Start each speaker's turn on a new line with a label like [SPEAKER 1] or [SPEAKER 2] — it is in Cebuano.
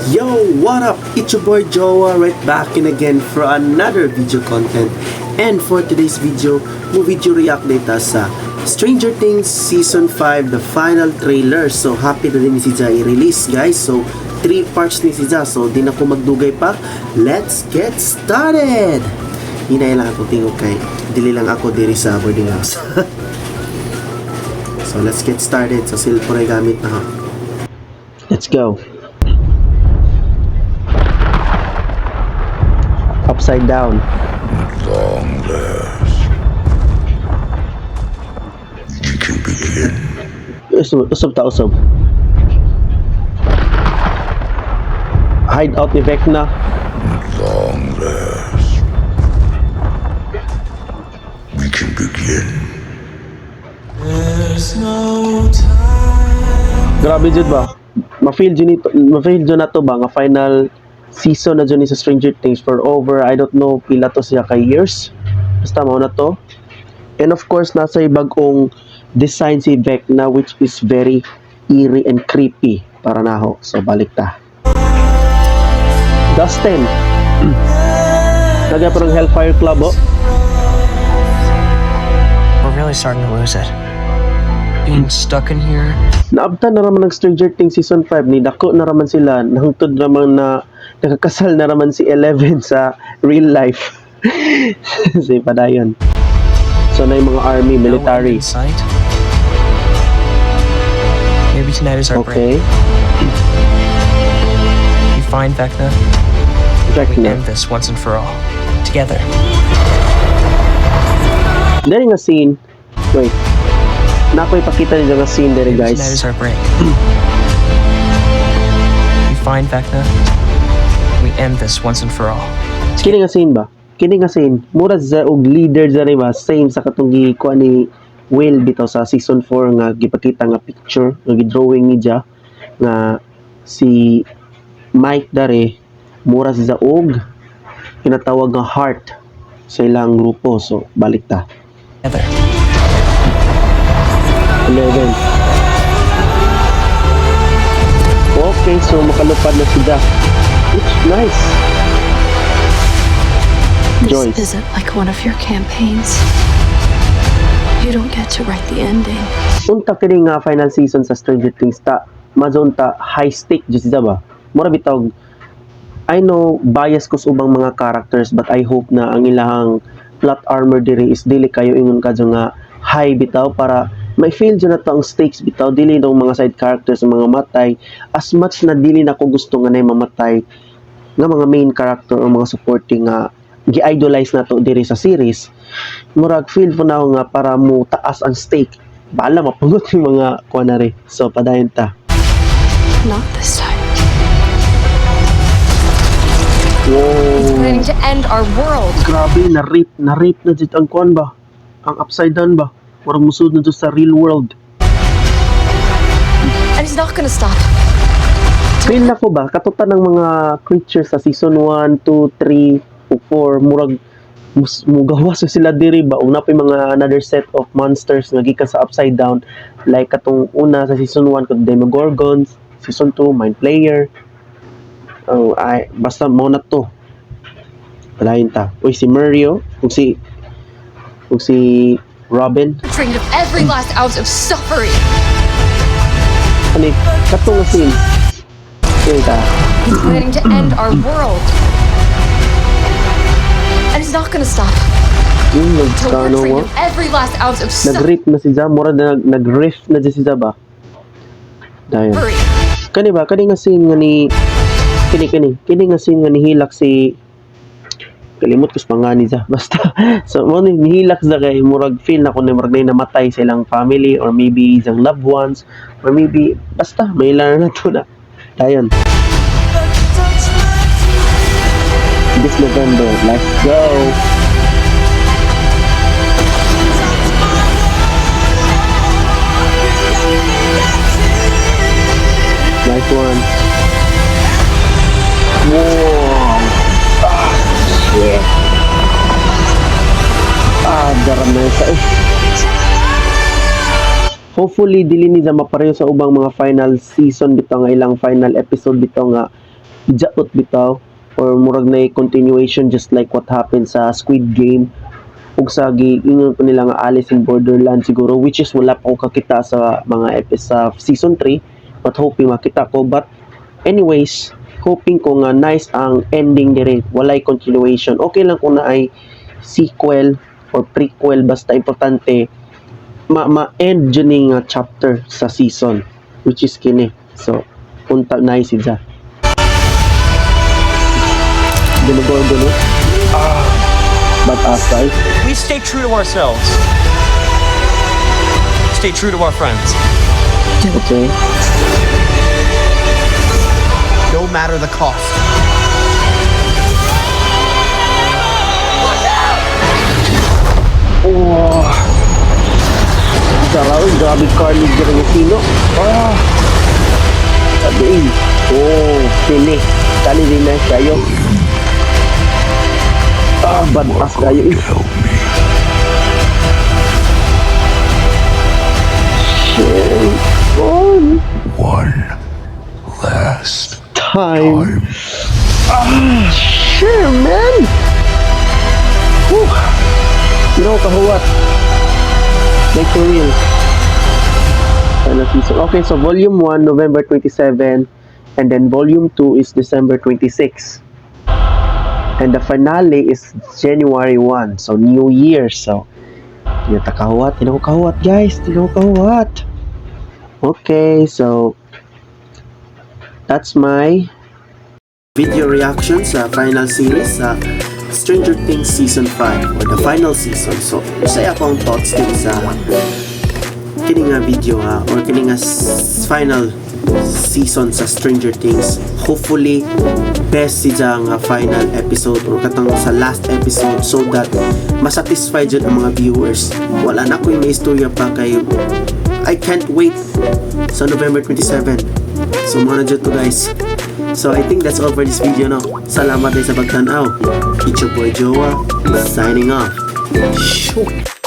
[SPEAKER 1] Yo, what up? It's your boy Jowa right back in again for another video content. And for today's video, mo video react data sa Stranger Things Season 5, the final trailer. So happy na din si Ja i-release, guys. So three parts ni si Ja. So di na ko magdugay pa. Let's get started! Hinay lang akong tingog kay dili lang ako diri sa boarding house. So let's get started. So cellphone ay gamit na ako. Let's go. Upside down.
[SPEAKER 2] Long last, we can begin.
[SPEAKER 1] Usab, usab ta usab. Hideout ni Vecna.
[SPEAKER 2] Long last, we can begin.
[SPEAKER 1] Grabe jud ba? Ma-feel jud nito, ma-feel jud na to ba nga final season na jud ni sa Stranger Things for over I don't know pila to siya ka years. Basta mao na to. And of course, nasa bagong design si Vecna, which is very eerie and creepy para naho. So balik ta. Dustin. Nagya pa ng Hellfire Club, oh.
[SPEAKER 3] We're really starting to lose it. Being stuck in here,
[SPEAKER 1] Naabtan na raman ng Stranger Things Season 5 ni dako na raman sila, nahungtod raman na nakakasal na raman si Eleven sa real life. Si padayon. So na yung mga army,
[SPEAKER 3] no end
[SPEAKER 1] military.
[SPEAKER 3] In sight. Maybe tonight is our
[SPEAKER 1] Okay.
[SPEAKER 3] break. We find Vecna, we
[SPEAKER 1] Vecna.
[SPEAKER 3] End this once and for all. Together.
[SPEAKER 1] Dere nga scene. Wait. Na ako ipakita niyo nga scene dere,
[SPEAKER 3] Maybe
[SPEAKER 1] guys.
[SPEAKER 3] tonight is our break. We find Vecna, we end this once and for all.
[SPEAKER 1] Kini nga scene ba? Kini nga scene, mura sa og leader dere ba, same sa katong gikuha ni Will bitaw sa season 4 nga gipakita nga picture, nga gi-drawing ni Ja nga si Mike dare mura sa og kinatawag nga heart sa ilang grupo. So balik ta.
[SPEAKER 3] Together.
[SPEAKER 1] 11. Okay, so makalupad na si Ja. It's nice.
[SPEAKER 4] This
[SPEAKER 1] Joyce.
[SPEAKER 4] Isn't like one of your campaigns. You don't get to write the ending.
[SPEAKER 1] Unta kini nga final season sa Stranger Things ta madyo unta high stake jud siya ba. Mura bitaw, I know bias ko sa ubang mga characters, but I hope na ang ilahang plot armor diri is dili kayo ingon kadyo nga high bitaw para may feel jud na to ang stakes bitaw, dili daw mga side characters ang mga matay, as much na dili na ko gusto nga nay mamatay nga mga main character o mga supporting nga gi-idolize na to diri sa series. Murag feel po na ako nga para mo taas ang stake, bahala mapungot yung mga kuha na rin. So padayon ta.
[SPEAKER 4] Not this time.
[SPEAKER 1] Wow.
[SPEAKER 5] Planning to end our world.
[SPEAKER 1] Grabe, na-rape, na-rape na dito ang kuan ba, ang upside down ba, murag musud na dito sa real world.
[SPEAKER 5] And he's not gonna stop.
[SPEAKER 1] Feel na ko ba katutan ng mga creatures sa season 1, 2, 3, ug 4, murag mugawas na sila diri ba, una pa yung mga another set of monsters nga gikan sa upside down, like katong una sa season 1 katong Demogorgons, season 2 Mind Flayer. Oh, ay basta mo na to. Palahin ta. Uy, si Mario ug si Robin.
[SPEAKER 5] Drained of every last ounce of suffering.
[SPEAKER 1] Ano katong scene. Yun ta.
[SPEAKER 5] He's planning to end our world. And he's not gonna stop
[SPEAKER 1] Yung
[SPEAKER 5] till we're
[SPEAKER 1] nagkano
[SPEAKER 5] drained
[SPEAKER 1] mo.
[SPEAKER 5] Of every last ounce of suffering.
[SPEAKER 1] Nag-rip na si Ja. Mura na nag-riff na si Ja ba? Dayon. Kani ba? Kani nga scene nga ni kini kini. Kini nga scene nga nihilak si, kalimot ko sa pangani ja. Basta so mo ni nihilak sa kay murag feel na ko ni murag na namatay sa ilang family or maybe isang loved ones or maybe basta may ilan na to na. Dayon. This November, let's go. Nice one. Wow. Ah, shit. Ah, daram na sa eh. Hopefully dili ni mapareho sa ubang mga final season bitaw nga ilang final episode bitaw nga Gijaot bitaw or murag na continuation, just like what happened sa Squid Game ug sa giingon pa nila nga Alice in Borderland siguro, which is wala pa ko kakita sa mga episode sa season 3, but hoping makita ko. But anyways, hoping ko nga nice ang ending dire, walay continuation. Okay lang kung naay sequel or prequel, basta importante ma ma-end jud ni nga chapter sa season, which is kini. So unta nice siya. Demogorgon, no? Badass guys.
[SPEAKER 3] We stay true to ourselves. Stay true to our friends.
[SPEAKER 1] Okay.
[SPEAKER 3] No matter the cost.
[SPEAKER 1] Oh. Daraw, grabe carnage diri nga sino. Ah. Sabi. Oh, kini. Kani din na kayo. Ah, badass kayo eh.
[SPEAKER 2] Help me.
[SPEAKER 1] Shit. Oh,
[SPEAKER 2] One last
[SPEAKER 1] time. Ah, sure, man. Whew. Kahuwat. Like for real. Final season. Okay, so volume 1, November 27. And then volume 2 is December 26. And the finale is January 1. So, New Year. So, di na ta kahuwat. Di na ko kahuwat, guys. Di na ko kahuwat. Okay, so, that's my video reaction sa final series sa Stranger Things Season 5 or the final season. So, unsay akong thoughts din sa kini nga video ha or kini nga final season sa Stranger Things. Hopefully, best siya nga final episode or katong sa last episode so that masatisfy jud ang mga viewers. Wala na ko'y may istorya pa kay I can't wait sa November 27. So, mao na jud to, guys. So, I think that's all for this video, no? Salamat din sa pagtanaw. It's your boy Joa, signing off. Shoot!